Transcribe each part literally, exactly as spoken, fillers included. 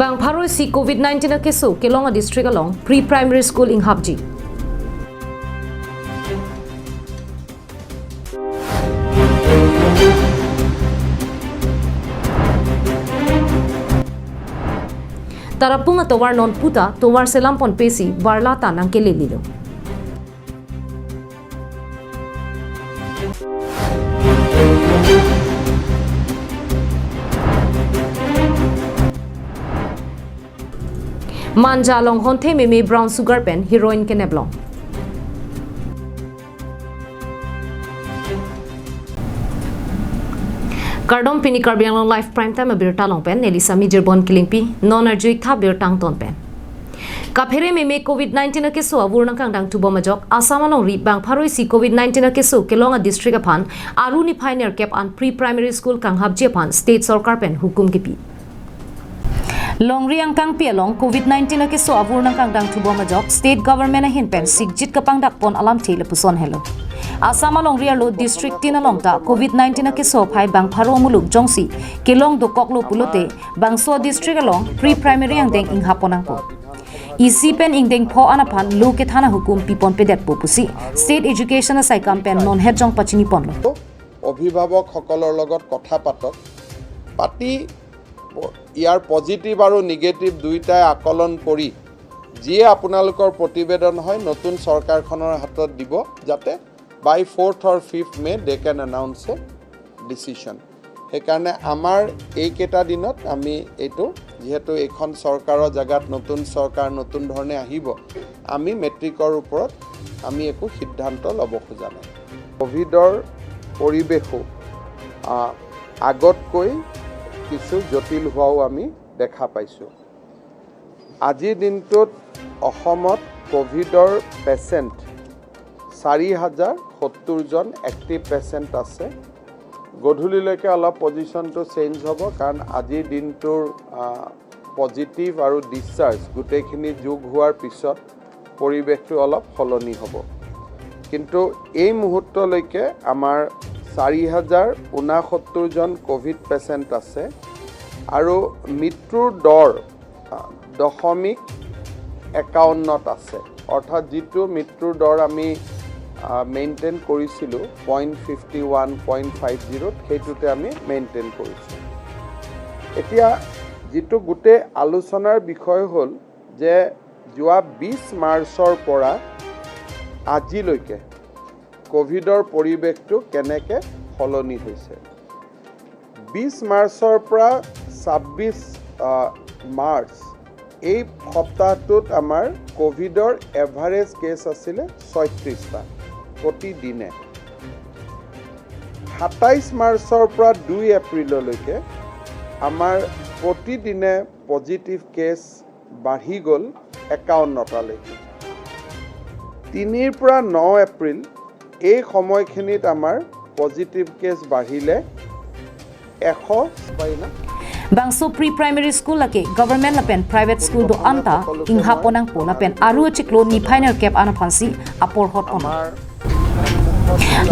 Bang pharo isi Covid nineteen akeso kelong a-district along pre-primary school inghapji. Tarapung atovar non puta tovar selam ponpesi barla ta nangkelelilo. Manja along honthe meme brown sugar pen heroin keneplong. Kardom, pini Karbi Anglong Live Prime Time abirta along pen neli Sami Jirbon Kilingpi, non arju-ik tha birta angton pen. Kaphere meme Covid nineteen akeso avur nangkangdang tubom ajok, Assam alongri bang pharo isi Covid nineteen akeso kelong a-district aphan aru niphai nerkep an pre-primary school kanghapji aphan state sorkar pen hukum kipi. Longri angkangpi along Covid nineteen akeso avur nangkangdang tubom ajok state government ahin pen sikjit kapangdakpon alamthe lapuson helo. Assam alongri arlo district tin along ta Covid nineteen akeso aphai bang pharo amuluk jongsi kelong dokoklo pulote bangso district along pre-primary angdeng inghap pon nangpo. Isi pen ingdeng pho an aphan lo kethan ahukum pipon pedetpo pusi State Education asaikam pen nonhet jong pachini ponlo. অভিভাৱকসকলৰ লগত কথা পাতক, পাতি প-, ইয়াৰ পজিটিভ আৰু নিগেটিভ দুইটাই আকলন কৰি যিয়ে আপোনালোকৰ প্ৰতিবেদন হয় নতুন চৰকাৰখনৰ হাতত দিব, যাতে by fourth or fifth May they can announce a decision. সেইকাৰণে আমাৰ এইকেইটা দিনত আমি এইটো, যিহেতু এইখন চৰকাৰৰ জেগাত নতুন চৰকাৰ নতুন ধৰণে আহিব, আমি মেট্ৰিকৰ ওপৰত আমি একো সিদ্ধান্ত ল'ব খোজা নাই। ক'ভিডৰ পৰিৱেশো, আ, আগতকৈ কিছু জটিল হোৱাও আমি দেখা পাইছোঁ। আজিৰ দিনটোত অসমত ক'ভিডৰ পেচেণ্ট চাৰি হাজাৰ সত্তৰ জন এক্টিভ পেচেণ্ট আছে। গধূলিলৈকে অলপ পজিশ্যনটো চেঞ্জ হ'ব, কাৰণ আজিৰ দিনটোৰ, আ, পজিটিভ আৰু ডিছচাৰ্জ গোটেইখিনি যোগ হোৱাৰ পিছত পৰিৱেশটো অলপ সলনি হ'ব। কিন্তু এই মুহূৰ্তলৈকে আমাৰ চাৰি হাজাৰ ঊনাসত্তৰ জন ক'ভিড পেচেণ্ট আছে আৰু মৃত্যুৰ দৰ, আ, দশমিক একাৱন্নত আছে। অৰ্থাৎ যিটো মৃত্যুৰ দৰ আমি, আ, মেইনটেইন কৰিছিলোঁ point fifty one, point five zero', সেইটোতে আমি মেইনটেইন কৰিছোঁ। এতিয়া যিটো গোটেই আলোচনাৰ বিষয় হ'ল যে যোৱা বিছ মাৰ্চৰ পৰা আজিলৈকে ক'ভিডৰ পৰিৱেশটো কেনেকে সলনি হৈছে। বিছ মাৰ্চৰ পৰা ছাব্বিছ, আ, মাৰ্চ, এই সপ্তাহটোত আমাৰ ক'ভিডৰ এভাৰেজ কেছ আছিলে ছয়ত্ৰিশটা প্ৰতিদিনে। সাতাইছ মাৰ্চৰ পৰা দুই এপ্ৰিললৈকে আমাৰ প্ৰতিদিনে পজিটিভ কেছ বাঢ়ি গ'ল একাৱন্নটালৈকে। তিনিৰ পৰা ন এপ্ৰিল, এই সময়খিনিত আমাৰ পজিটিভ কেছ বাঢ়িলে এশ। Bangso pre-primary school lake government lapen private school do-an ta inghap pon nangpo lapen aru achiklo niphai nerkep an aphansi apor hot on.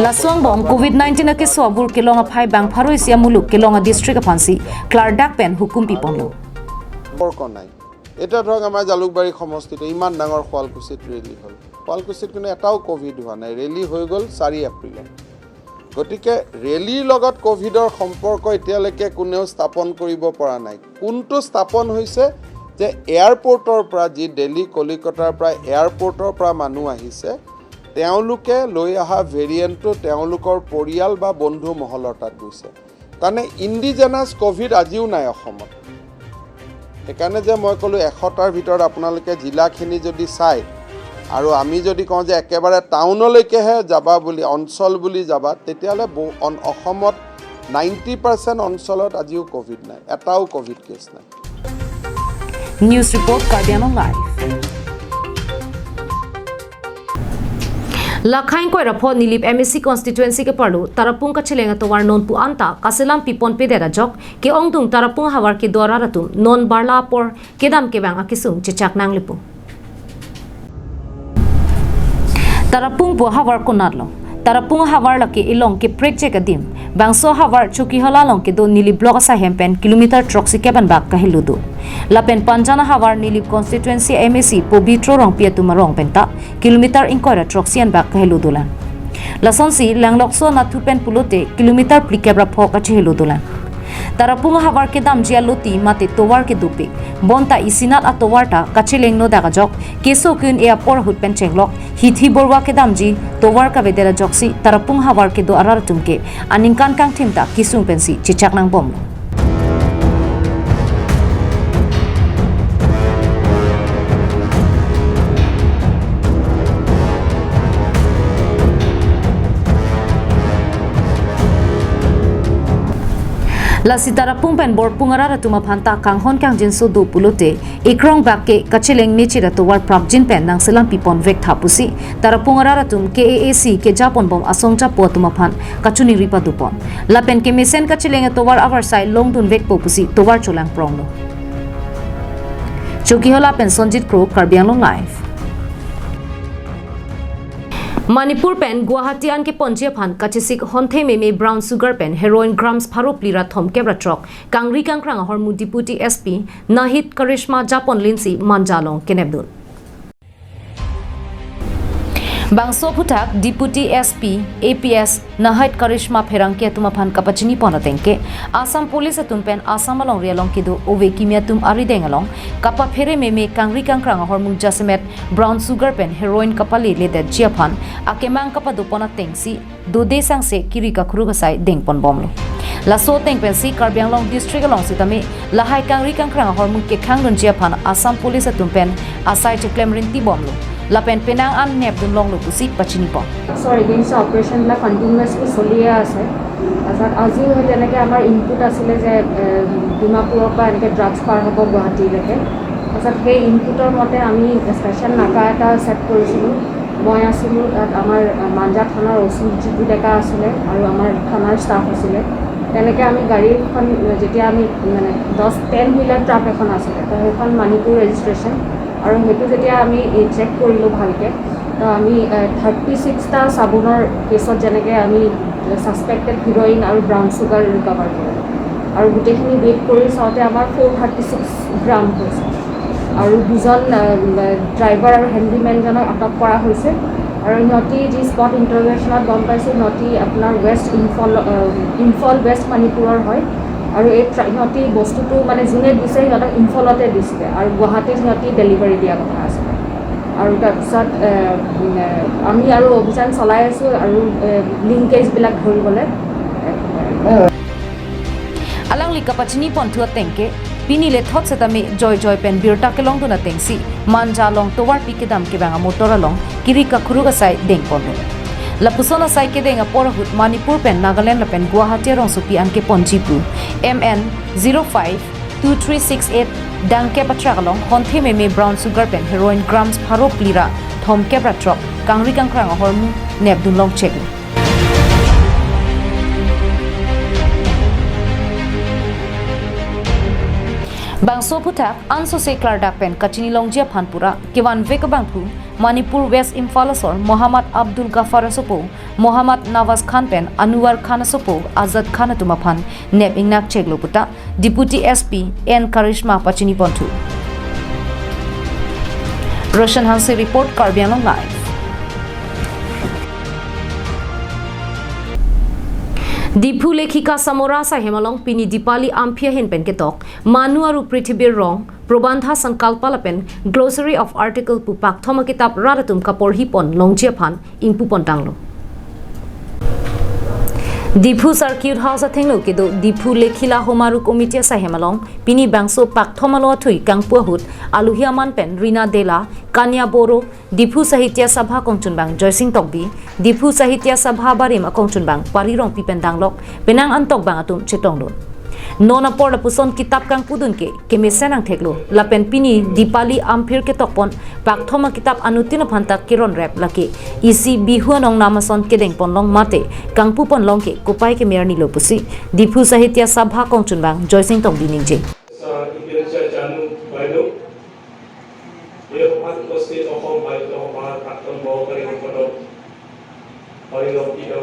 Laso angbong Covid nineteen akeso avur kelong aphai bang pharo isi amuluk kelong a-district aphansi klardak pen hukum piponlo. সম্পৰ্ক নাই। এতিয়া ধৰক আমাৰ জালুকবাৰী সমষ্টিতে ইমান ডাঙৰ শুৱালকুছিত ৰেলী হ'ল, শুৱালকুছিত কিন্তু এটাও ক'ভিড হোৱা নাই, ৰেলী হৈ গ'ল চাৰি এপ্ৰিলত। গতিকে ৰেলীৰ লগত ক'ভিডৰ সম্পৰ্ক এতিয়ালৈকে কোনেও স্থাপন কৰিব পৰা নাই। কোনটো স্থাপন হৈছে যে এয়াৰপৰ্টৰ পৰা, যি দিল্লী কলিকতাৰ পৰা এয়াৰপৰ্টৰ পৰা মানুহ আহিছে, তেওঁলোকে লৈ অহা ভেৰিয়েণ্টটো তেওঁলোকৰ পৰিয়াল বা বন্ধু মহলৰ তাত গৈছে। তাৰমানে ইণ্ডিজেনাছ ক'ভিড আজিও নাই অসমত। সেইকাৰণে যে মই ক'লোঁ এশটাৰ ভিতৰত আপোনালোকে জিলাখিনি যদি চায় আৰু আমি যদি কওঁ যে একেবাৰে টাউনলৈকেহে যাবা বুলি, অঞ্চল বুলি যাবা, তেতিয়াহ'লে বহু-, অন-, অসমত নাইণ্টি পাৰ্চেণ্ট অঞ্চলত আজিও ক'ভিড নাই, এটাও ক'ভিড কেছ নাই। News report, Karbi Anglong Live. Lakhain koira pho Nilip M A C constituency ke-arlo Tarapung kacheleng atovar non pu-an ta kaselam pipon pedet ajok ke-ongdung Tarapung havar kedo arat atum non barla apor kedam kevang akesung chechak nanglepo. Tarapung pu havar konatlo? Tarapung havar lake elong keprekjek adim, Bangso ahavar Chokihola along kedo Nilip Block asaihem pen kilometer throksi kep anbak kahelo do. Lapen Panjan ahavar Nilip constituency M A C Pobitro Rongpi atum arong penta kilometer ingkoi ra throksi anbak kahelo dolang. Lasonsi Langlokso anatthu pen pulote kilometer phlikep ra pho kachihelo dolang. Tarapung ahavar kedamji aloti mate tovar kedopik. Bonta isinat atovar ta kacheleng nodak ajok, keso ke-un-e apor ahut pen chenglok, hithi borwa kedamji tovar kavedet ajoksi Tarapung ahavar kedo arat atum ke aningkan kangthim ta kesung pensi chechak nangbomlo. Lasi Tarapung pen Borpung arat atum aphanta kanghon kangjinso do pulote, ekrong bak ke kacheleng mechit atovar prapjin pen nangselam pipon vek tha pusi Tarapung arat atum K A A C kejapon bom asong japo atum aphan kachiningri padopon. Lapen kemesen kacheleng atovar avarsai longdun vekpo pusi tovar cholang pronglo. Chokihola pen Sonjit Kro, Karbi Anglong Live. Manipur pen Guwahati an keponji aphan kachesik honthe meme brown sugar pen heroin grams pharo phli ra thomkep ra throk kangri kangkrang ahormu Deputy S P Nahid Karishma japon linsi Manja along kenepdun. Bangso aphuthak Deputy S P A P S Nahid Karishma pherangke atum aphan kapachinipon ateng ke, Assam Police atum pen Assam alongri along kedo ove kimi atum arideng along kapaphere meme kangri kangkrang ahormu jasemet brown sugar pen heroin kapale ledetji aphan akemang kapadopon atengsi dode sangse kiri kakruk asai dengpon bomlo. Laso ateng pensi Karbi Anglong district along sitame lahai kangri kangkrang ahormu kekhangdunji aphan Assam Police atum pen asai cheklem rinti bomlo. Lapen penang an nepdun longlo pusi pachinipon. Sorry, against operation বিলাক কণ্টিনিউৱাছলি চলিয়ে আছে। তাৰপিছত আজিও সেই তেনেকে আমাৰ ইনপুট আছিলে যে, এ, ডিমাপুৰৰ পৰা এনেকে ড্ৰাগছ পাৰ হ'ব গুৱাহাটীলৈকে। তাৰপিছত সেই ইনপুটৰ মতে আমি স্পেচিয়েল নাকা এটা ছেট কৰিছিলোঁ। মই আছিলোঁ তাত, আমাৰ, আ, মাঞ্জা থানাৰ অ' চি জিতু ডেকা আছিলে আৰু আমাৰ থানাৰ ষ্টাফ আছিলে। তেনেকে আমি গাড়ীখন, যেতিয়া আমি, মানে, দহ, টেন হুইলাৰ ট্ৰাক এখন আছিলে, তো সেইখন মণিপুৰ ৰেজিষ্ট্ৰেশ্যন। আৰু সেইটো যেতিয়া আমি, এ, চেক কৰিলোঁ ভালকে, তো আমি, এ, থাৰ্টি ছিক্সটা চাবোনৰ কেছত যেনেকে আমি ছাছপেক্টেড হিৰইন আৰু ব্ৰাউন চুগাৰ ৰিকভাৰ কৰিলোঁ। আৰু গোটেইখিনি ৱেইট কৰি চাওঁতে আমাৰ ফ'ৰ থাৰ্টি ছিক্স গ্ৰাম হৈছে। আৰু দুজন, আহ, ড্ৰাইভাৰ আৰু হেণ্ডিমেনজনক আটক কৰা হৈছে। আৰু সিহঁতি যি স্পট ইণ্টাৰভেনশ্যনত গম পাইছোঁ, সিহঁতি আপোনাৰ ৱেষ্ট ইম্ফল, আহ, ইম্ফল ৱেষ্ট মণিপুৰৰ হয়। আৰু এই ট্ৰা-, সিহঁতি বস্তুটো, মানে, যোনে দিছে, সিহঁতক ইম্ফলতে দিছিলে আৰু গুৱাহাটীত সিহঁতি ডেলিভাৰী দিয়া কথা আছিলে। আৰু তাৰপিছত, এ, উম, এ, আমি আৰু অভিযান চলাই আছোঁ আৰু, এ, লিংকেজবিলাক ধৰিবলৈ। Alangli kapachinipon thu ateng ke, pini le thot setame joijoi pen birta kelongdun atengsi Manja along tovarpi kedam kevang amotor along kiri kakruk asai dengponlo. Lapuson asai kedeng apor ahut Manipur pen Nagaland lapen Guwahati arongsopi an keponji pu M N zero five two three six eight dangkep atrak along honthe meme brown sugar pen heroin grams pharo phli ra thomkep ra throk kangri kangkrang ahormu nepdun longchek. Bangso aphuthak ansose klardak pen kachini longji aphan pura kevanvek abangphu Manipur West Imphal asor Mohammad Abdul Ghaffar asopo Mohammad Nawaz Khan pen Anwar Khan asopo Azad Khan atum aphan nep ingnak cheklo puta Deputy S P N Karishma pachinipon thu. Roshan Hanse report, Karbi Anglong Live. Diphu Lekhika Samora asaihem along pini Dipali Amphir ahin pen ketok Manu aru Prithibir Rong, Prabandha Sankalpa lapen Glossary of Article pu pakthom akitap rat atum kaporhipon longji aphan ingpupon tanglo. Diphu Circuit House athengno kedo Diphu Lekhila Homaru Committee asaihem along pini bangso pakthom alo athui kangpu ahut aluhi aman pen Rina Dela, Kanya Boro, Diphu Sahitya Sabha akongchunbang Joysing Tokbi, Diphu Sahitya Sabha abarim akongchunbang Pari Rongpi pen danglok penang an tokbang atum chetongdun. Non apor lapuson kitap kangpudun ke kemesen angtheklo, lapen pini Dipali Amphir ketokpon pakthom akitap anuttin aphanta keron rep lake isi Bihu anong nam ason kedengpon long mate kangpupon long ke kopai kemer nilo pusi Diphu Sahitya Sabha akongchunbang Joysing Tokbi ningje. Sa ikel cha chanu bailo. এই সভাত উপস্থিত অসম সাহিত্য সভাৰ প্ৰাক্তন সভাপতি সম্পাদক হৰিলম ইদম।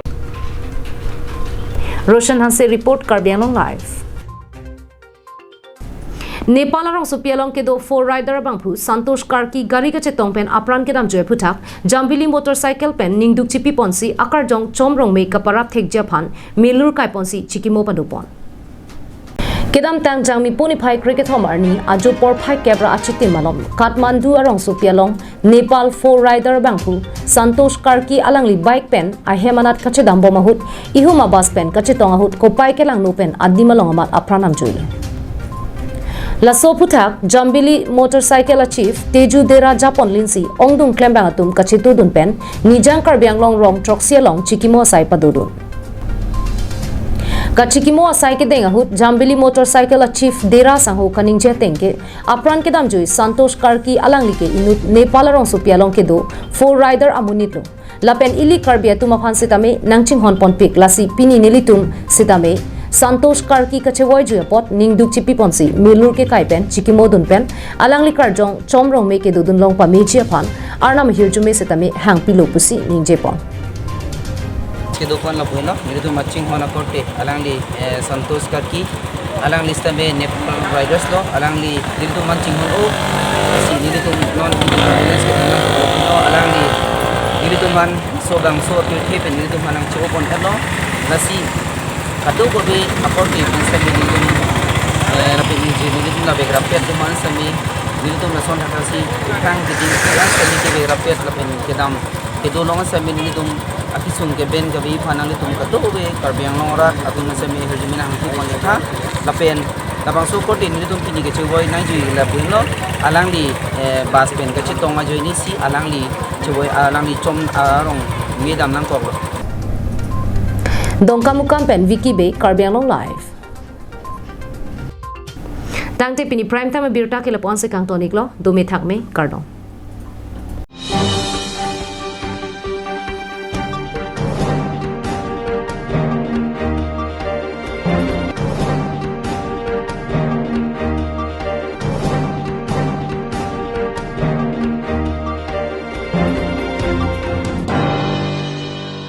Roshan Hanse report, Karbi Anglong Live. Nepal arongsopi along kedo four rider abangphu Santosh Karki gari kachetong pen apran kedamjui aphuthak Jambili motorcycle pen ningduk chipiponsi akarjong Chom Rongme kaparap thekji aphan melur kaiponsi chikimo padopon. Kedamtang Jangmi puni phai krekethom arni ajo porphai kep ra achitim malom Kathmandu arongsopi along Nepal four rider abangphu Santosh Karki alangli bike pen ahem anat kachedambom ahut ihum abus pen kachetong ahut kopai kelangno pen adim along amat apran damjui. Laso aphuthak Jambili motorcycle a-chief Teju Dera japon linsi ongdung klembang atum kachetudun pen Nijang Karbi Anglong rong throksi along chikimo asai padodun. Kachikimo asai kedeng ahut Jambili motorcycle a-chief Dera sangho kaningje ateng ke apran kedamjui Santosh Karki alangli ke inut Nepal arongsopi along kedo four rider amonit lo. Lapen ili Karbi atum aphan sitame nangchinghonponpik, lasi pini nelitum sitame Santosh Karki kachevoijui apot ningduk chipiponsi melur kekai pen chikimodun pen alangli karjong Chom Rongme kedodun along pameji aphan Arnam ahirjume sitame hangpilo pusi ningjepon. Kedopon lapulo, nelitum machinghon akorte alangli, eh, Santosh Karki, alangli sitame Nepal riders lo, alangli nelitum aphan chinghon-o, si nelitum non ambulance kedam lo, alangli nelitum aphan so bangso pirthe pen nelitum aphan nangchepon-etlo, lasi kadokave akorte pen sitame nelitum, eh, rapet ningje, nelitum labek rapet atum aphan sitame nelitum lason thakthaksi kang keding kelang sitame kevek rapet lapen kedam kedo along sitame nelitum akesung keben kave aphan nanglitum kadokave Karbi Anglong arat atum sitame ahirjume nangkipon-etha lapen labangso akorte nelitum pini kachevoi nangjui lapulo, alangli, eh, bus pen kachetong ajoine si alangli chevoi, alangli Chom arong me dam nangkoklo. Dongkamukam pen Vicky Bey, Karbi Anglong Live. Tangte pini Prime Time abirta ke lapu-an si kangton-iklo, dome thakme, kardom.